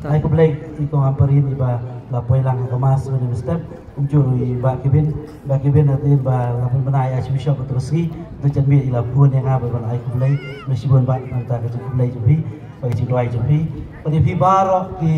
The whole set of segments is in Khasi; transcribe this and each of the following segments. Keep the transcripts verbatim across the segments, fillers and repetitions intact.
Ai khublei ïa i kong Ampareen iba la poi lang ha ka mass mynne mynstep. Kumjuh ruh i Bah Kevin, Bah Kevin, hadien ba la pynbna i Archbishop ha ka sngi, to jan miet i la phone ïa nga ba ban ai khublei. Khublei shibun Bah, nangta ka jingkhublei jong phi, ka jingduwai jong phi. Bad ïa phi baroh ki,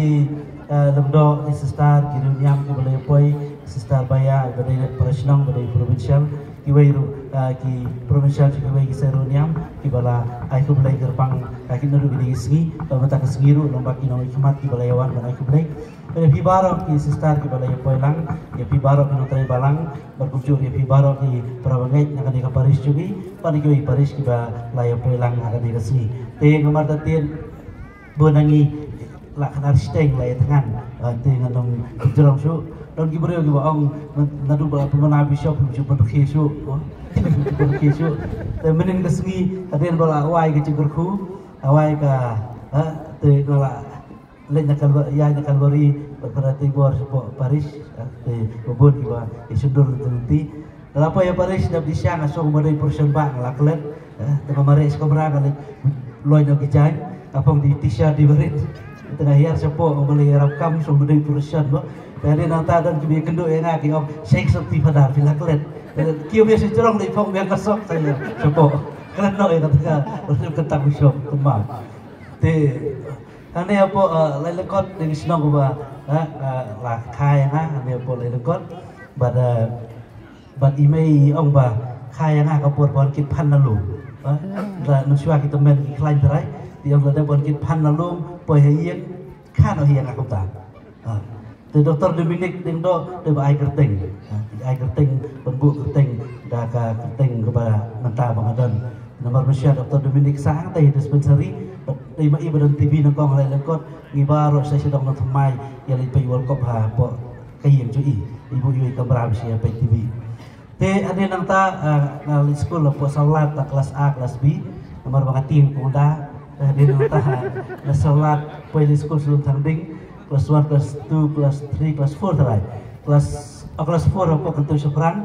eh, lyngdoh, ki sister, ki riewniam kiba la ïa poi, Sister Baya, ba dei para shnong, ba dei provincial, kiwei ruh, ah, ki provincial, kiwei ki sero niam, kiba la ai khublei kyrpang, ah, ki naduh kine ki sngi, ba mynta ka sngi ruh, long ba ki nongmihkhmat kiba la ïa wan ban ai khublei. Bad ïa phi baroh ki sister kiba la ïa poi lang, ïa phi baroh ki nongtrei balang, bad kumjuh ïa phi baroh ki para bangeit na kane ka parish jong ngi, bad kiwei parish kiba la ïa poi lang na kane ka sngi. Te nga martatien, bun na ngi la khadar shiteng la ïa thngan, ah, te ngan ym jrong shuh. Don ki briew kiba ong, naduh ba la pynbna bishop, ym ju pynrkhie shuh, oh. Ju pynrkhie shuh. Te mynnin ka sngi, hadien ba la wai ka jingkyrkhu, la wai ka, ah, te nga la leit na Kalbar-, ïaid na Kalbari, bad para teingor shapoh parish, ah, te ba bun kiba ïa shyndur lynti lynti. Nga la poi ha parish, dap dih sha nga shong ba dei pyrshah ba nga la klet, eh, te nga mareh sha kamra nga leit loi noh ki jaiñ, nga phong dih t-shirt dih barit. Te nga hiar shapoh, nga leit ïarap kam shong ba dei pyrshah ba. Te hadien nangta don kiba ïakynduh ïa nga ki ong, "Shake something Father, phi la klet." Te ki ong, "Ïa shu jrong dei phong biang ka sok," te shapoh. Klet noh ïa kata ka, kata ka shop, kumba. Te hangne hapoh, eh, Lailyngkot, dei ka shnong kaba, eh, eh, la kha ïa nga, hangne hapoh Lailyngkot. Bad, eh, Bad i mei i ong ba kha ïa nga ka por ba wan kit phan na lum. Ha? Da mynshuwa ki tymmen ki khlaiñ trai. Te i ong lada wan kit phan na lum, poi ha ïing, kha noh ïa nga kumta. Ha. Te Doktor Dominic Diengdoh dei ba ai kyrteng. Ha, i ai kyrteng, ban buh kyrteng da ka kyrteng kaba mynta ba nga don. Namar mynshuwa Doktor Dominic Sang dei dispensary, bad dei ma i ba don T B nyngkong ha Lailyngkot, ngi baroh sa sha dong na thymmai ïa leit peit World Cup hapoh ka ïing jong i, i buh ïa i kamra ba sha ïa peit T V. Te hadien nangta, ah, nga leit skul hapoh Sawlad, tang klas A, klas B, namar ba nga tieng kumta. Te hadien nangta, ah, na Sawlad, poi leit skul sha Lumthangding, klas one, klas two, klas three, klas four tharai. Klas, oh, klas four hapoh Kyntiew Shaphrang,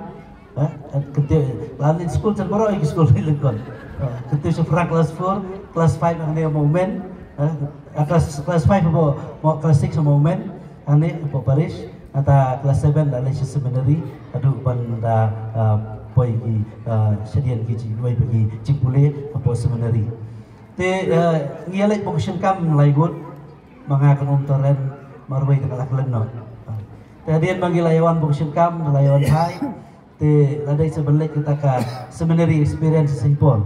eh, Kyntiew, la leit skul jan baroh ïa ki skul Lailyngkot. Eh, Kyntiew Shaphrang klas four, klas five hangne ha Mawmen, eh, ah, klas, klas five hapoh, hapoh klas six ha Mawmen, hangne hapoh parish, nangta klas seven la leit sha seminary, haduh ban da, ah, poi ki, ah, shadien ki jingduwai bad ki jingpule hapoh seminary. Te, eh, ngi ïa leit vocation camp lai ngut, ma nga ka Umtaren, marwei te ka la klet noh. Te hadien ba ngi la ïa wan vocation camp, la ïa wan phai, te la dei sa ban leit kata ka seminary experience Saint Paul.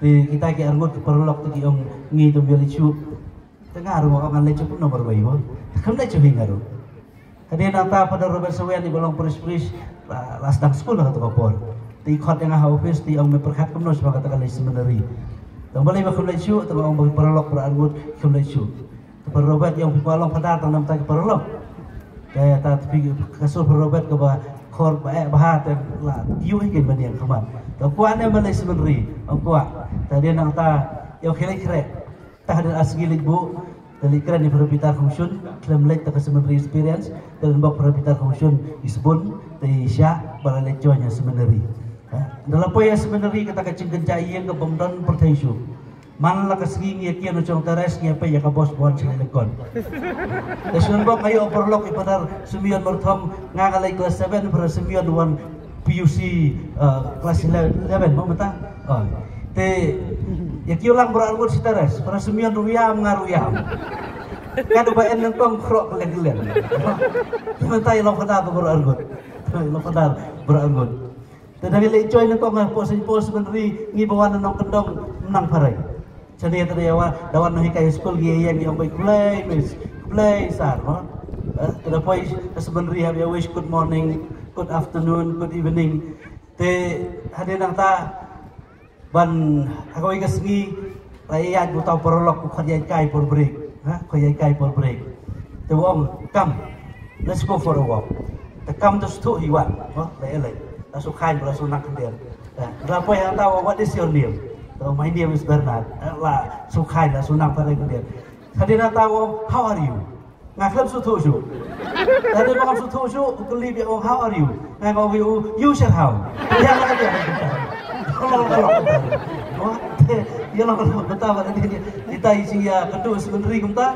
Te kita ki arngut ki paralok te ki ong ngi te ym ïa leit shuh. Te nga ruh nga ong ngan leit shuh kumno marwei mo. Te kam leit shuh hi nga ruh. Hadien nangta Father Robert Sawian iba long parish priest, la, la sdang skul ha kato ka por. Te i khot ïa nga ha office te i ong me pyrkhat kumno shaphang kata ka leit seminary. Te balei ba kam leit shuh, te nga ong ba ki paralok para arngut kam leit shuh. Te Father Robert i ong phi kwah long Father tang namta ki paralok. Te ta phi ka sur Father Robert kaba khor ba eh bha te la ïoh hi kein ban ïeng khmat. Te kwah ne ban leit seminary, ong kwah. Te hadien nangta i ong khie leit khreh. Te hadien ar sngi leit buh, te leit kren ïa Father Peter Khongshun, khlem leit te ka seminary experience, te leit bok Father Peter Khongshun, i sbun, te i shah, ba la leit join ïa seminary. Ha? Ynda la poi ïa seminary kata ka jingkynjah ïing ka bym don pyrthei shuh. Man la ka sngi ngi ïa kiew na jong terrace ngi ïa peit ïa ka bos ba wan sha Lailyngkot. Te shu wan bok nga ïoh paralok i Father Simeon Myrthong, nga nga leit klas seven, Father Simeon wan P U C, uh, klas eleven, mo mynta? Oh. Te ïa kiew lang baroh arngut sha terrace, Father Simeon ruh ïam, nga ruh ïam. Ka dei ba en nyngkong khroh kylleng kylleng. Mynta ïa long Father baroh arngut. Ïa long Father baroh arngut. Te da ngi leit join nyngkong hapoh Saint Paul Seminary, ngi ba wan na nongkyndong nang phareng. Shane te da ïa wan, da wan na hikai school ngi ïa ïeng ngi ong beit khublei miss, khublei sir, mo. Eh, te da poi seminary hap ïa wish good morning, good afternoon, good evening. Te hadien nangta ban ha kawei ka sngi la ïaid uta u paralok u khot ïaid kai por break. Ha, khot ïaid kai por break. Te u ong, "Come, let's go for a walk." Te kam te shu thuh hi wat, ha, la ïaleit. La shu khaiñ, la shu nang khyndiat. Te la poi hangta u ong, "What is your name?" Te u ong, "My name is Bernard." Te la shu khaiñ, la shu nang phareng khyndiat. Hadien nangta u ong, "How are you?" Nga khlem shu thuh shuh. Te hadien ba ngam shu thuh shuh, u kylli beit u ong, "How are you?" Nga ong ïa u, "You shall how." Ïa la ka ïa la ka. Ïa la ka ïa la ka. Ïa la ka ïa la ka. Kita i jingïakynduh seminary kumta.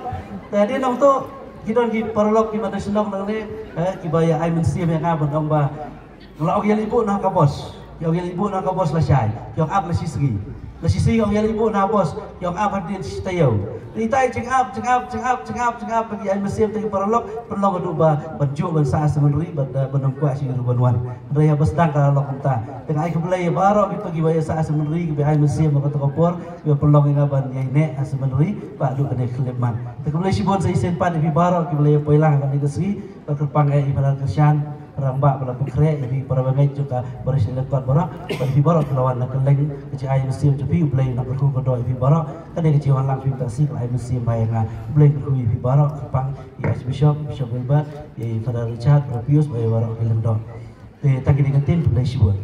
Te hadien nangta ki don ki paralok kiba na shnong nangne, eh, kiba ïa ai mynsiem ïa nga ban ong ba la ong ïaleh buh na ka bos, ïa ong ïaleh buh na ka bos lashai, ïa ong ap lashisngi, lashisngi ïa ong ïaleh buh na bos, ïa ong ap hadien shi taïew. Te ita i jingap, jingap, jingap, jingap, jingap ba ki ai mynsiem te ki paralok, pynlong haduh ba ban juh ban sah ha Seminary, ban, eh, ban ym kwah shuh ruh ban wan. Hynrei haba sdang ka la long kumta. Te nga ai khublei ïa baroh kita kiba ïa sah ha Seminary, kiba ai mynsiem ha kata ka por, kiba pynlong ïa nga ban ïaineh ha Seminary, ba haduh kane ka khyllipmat. Te khublei shibun sa shisien pat ïa phi baroh kiba la ïa poi lang ha kane ka sngi, bad kyrpang ïa i Phadar Kyrshan, Phadar Rangbah ba la pynkhreh, ïa phi para bangeit jong ka Parish Lyngkot baroh, bad ïa phi baroh kiba la wan na kylleng ka jingai mynsiem jong phi, U Blei un nang kyrkhu kyrdoh ïa phi baroh. Kane ka jingwan lang phi mynta ka sngi ka la ai mynsiem bha ïa nga, U Blei un kyrkhu ïa phi baroh, kyrpang ïa i Archbishop, Bishop Wilbert, ïa i Father Richard, Brother Pius, bad ïa baroh ki lyngdoh. Te tang kine ki ktien, khublei shibun.